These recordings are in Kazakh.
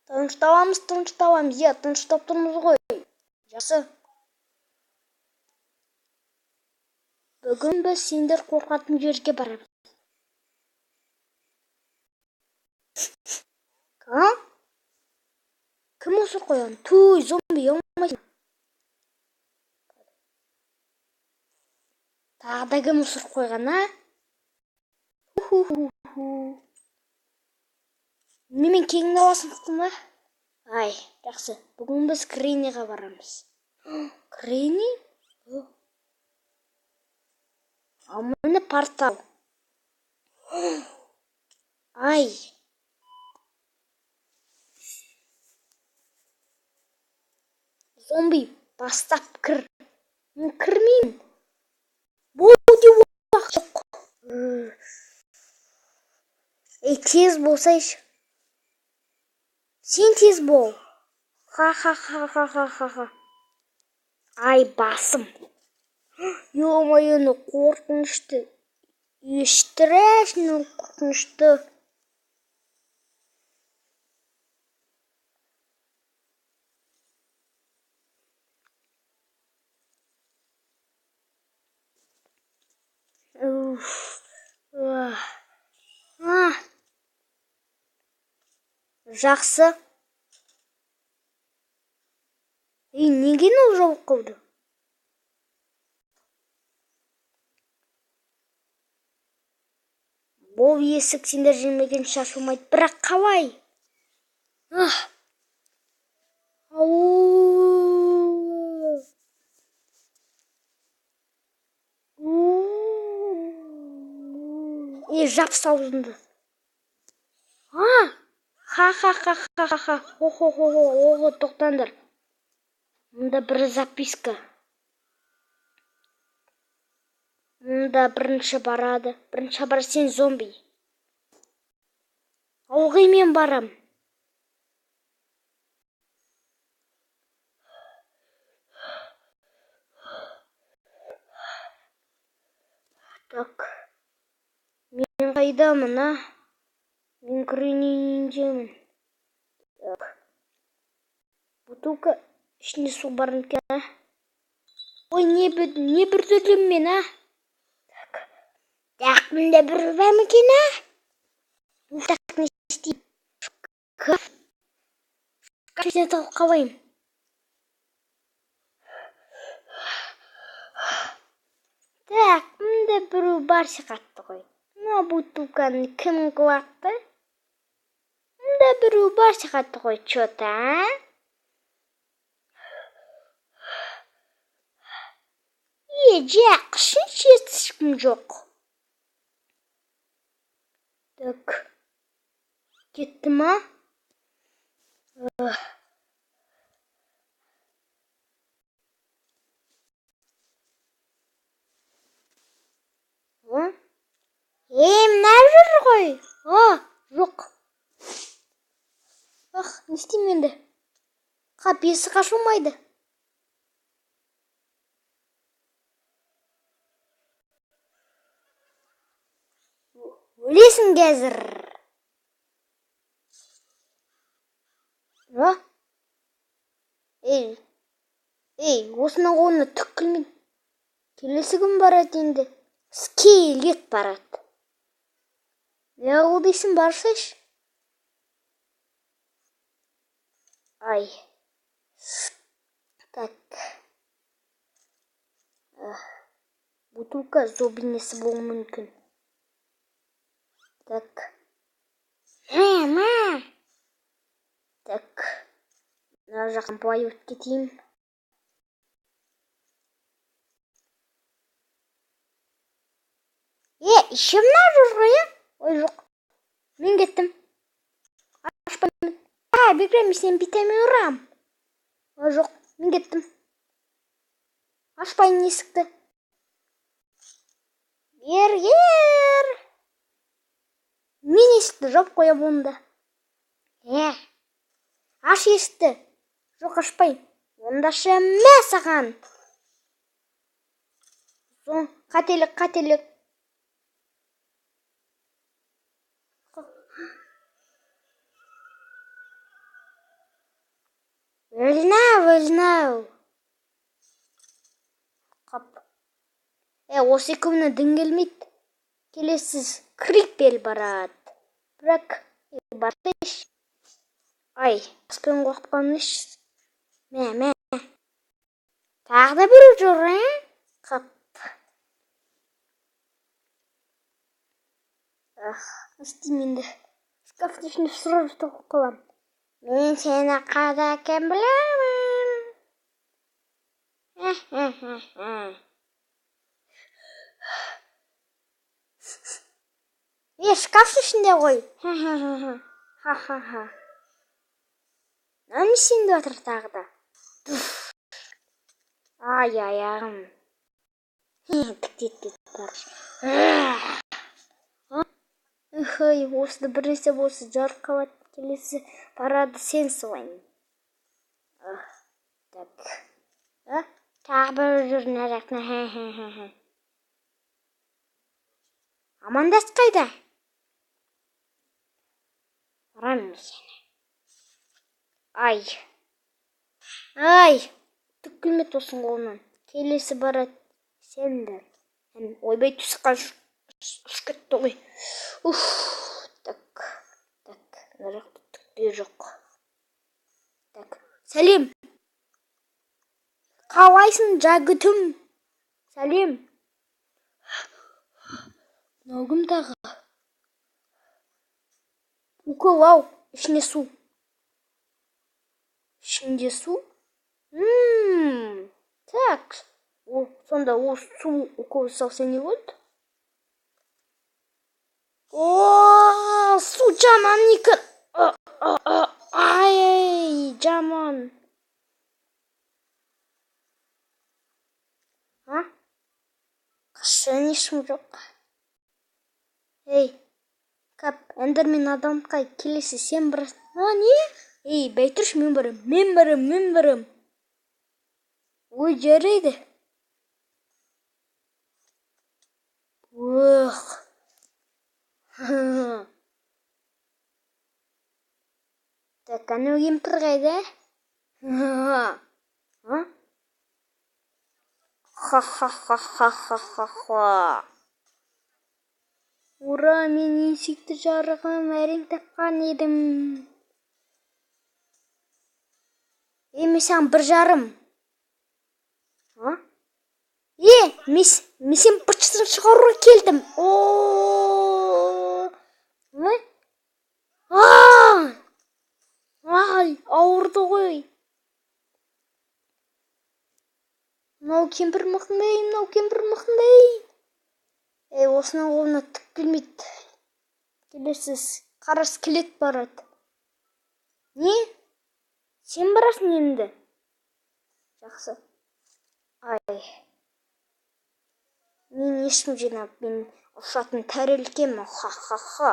Тынышталамыз, тынышталамыз. Иә, тыныштап тұрмыз ғой. Жақсы. Бүгін біз сендер қорқатын жерге барамыз. А? Кім осы қойған? Туй, зомби, ұялмайсың. Тағы да кім осырып қойған, а? Ху-ху-ху. Менімен кеңін аласың ма? Ай, жақсы. Бүгін біз Гренниға барамыз. Гренни? Ал міне портал. Ай. Зомби, бастап кір. Мен кірмеймін. Болды, уақыт жоқ. Ей, тез болсайшы. Сен тез бол. Ха-ха-ха-ха-ха-ха. Ай, басым. Ё-моё, ну қорқынышты. И страшно қорқынышты. Уф. А. Жақсы. Ей, неге мынау жауып қалды? Бұл есік сендер жемегенше ашылмайды. Бірақ қалай? Ах. Ау. Ей, жап аузыңды. А! Ха-ха-ха-ха-ха. Хо-хо-хо-хо. Тоқтаңдар. Мұнда бір записка. Мұнда бірінші барады. Бірінші бар сен зомби. Ылғи мен барам. Так. Мен қайдамын, а? Мен Гренни үйіндемін. Так. Бутылка ішінде су бар екен, а? Ой, не бір, не бір түрлім мен, а? Так. Так, мында бір бар ма екен, а? Так, не істеймін? Шкаф. Шкаф ішіне тығылып қалайын. Так, мында біреу бар сияқты ғой. Мына бутылканы кім құлатты? Мында біреу бар сияқты ғой, чё-то, а? Е, жақ, ешкім жоқ. Так. Кетті ма? Ей, мына жүр ғой. А, жоқ. Ах, не істеймін енді? Қап, есік ашылмайды. Өлесің қазір. А? Ей, ей, осының қолына түк келмейді. Келесі кім барады енді? Скелет барады. Не қыл дейсің, барсайшы. Ай. Так. Бутылка зомби несі болуы мүмкін. Так. Мә. Так. Мына жақтан былай өтіп кетейін. Е, еще мына жүр ғой, е? Ой, жоқ. Мен кеттім. Ашпаймын. А, бекер, мен сені битаймен ұрам. Ой, жоқ, мен кеттім. Ашпайын есікті. Бергер. Мен есікті жауып қоямын онда. Е, аш есікті. Жоқ, ашпаймын. Онда мә саған. Соң, қателік, қателік. Осы екеуіне дін келмейді. Келесі Крипер барады. Бірақ барсайшы. Ай, аспен қорқып. Мә, мә. Тағы да біреу жүр, ә? Қап. Ах, не істеймін енді? Шкафтың ішінде сұрап тауып қаламын. Мен сені қайда екенін білемін. Е, шкафтың ішінде ғой. Ха-ха-ха. Мынау не істейін деп жатыр тағы да? Ай, аяғым. Тіктеп кетіп бара. Ой, осыны бір нәрсе болса жарып қалады. Келесі барады сен солай. Так. Тағы бір жүр мына жақта. Амандас қайда? Ұрамын сені. Ай. Ай. Түк келмеді осының қолынан. Келесі барады сендер. Ойбай, түсіп ұшып кетті ғой. Уф, так. Так, мына жақта түк те жоқ. Так, сәлем. Қалайсың, жігітім? Сәлем. Мынау кім тағы? Укол ау, ішінде су. Ішінде су? Так. О, сонда ол су укол салса не болады? О, су жаман екен. Ай, жаман. А? Қашан ешкім жоқ. Ей, кап, эндермен адам қай, келесі сен барасың. А, не? Ей, бәй тұршы, мен барам, мен барам, мен барам. Ой, жарайды. Ох. Так, анау кемпір қайда? А? Ха-ха-ха-ха-ха-ха-ха. Ура, мен есікті жарығым әрең тапқан едім. Е, мен саған 1,5. А? Е, мен сен быт-шытын шығаруға келдім. О! Не? А! Ай, ауырды ғой. Мынау кемпір мықтындай, мынау кемпір мықтындай. Ей, осының қолына түк келмейді. Келесі қара скелет барады. Не? Сен барасың енді. Жақсы. Ай. Мен ешкім жинап, мен ұшатын тәрелкемін. Ха-ха-ха.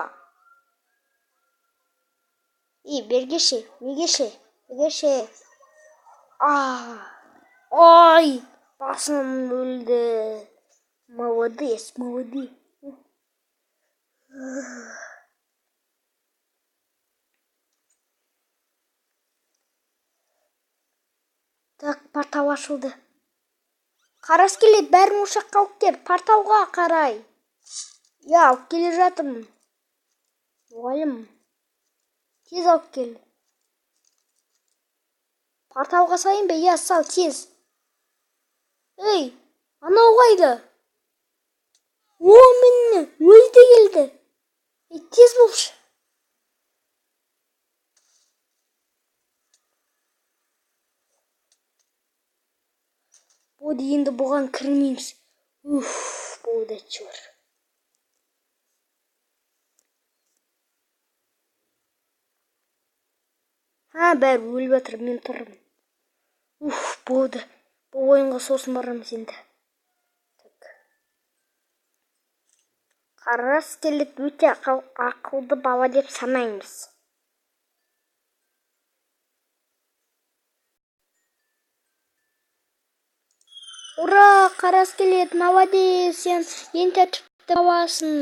Ей, бергеше, бергеше, бергеше. Ай, басым өлді. Молодец, молодец. Так, портал ашылды. Қара скелет, бәрін ошаққа алып кел, порталға қарай. Я, алып келе жатырмын. Мұғалім, тез алып кел. Порталға салайын ба? Я, сал, тез. Ей, анау қайда? О, міне, өзі де келді. Ей, тез болшы. Болды, енді бұған кірмейміз. Уф, болды әйтеуір. Ха, бәрі өліп жатыр, мен тұрмын. Уф, болды. Бұл ойынға сосын барамыз енді. Так. Қара скелет өте ақылды бала деп санаймыз. Ура, қара скелет, молодец, сен ең тәртіпті баласың.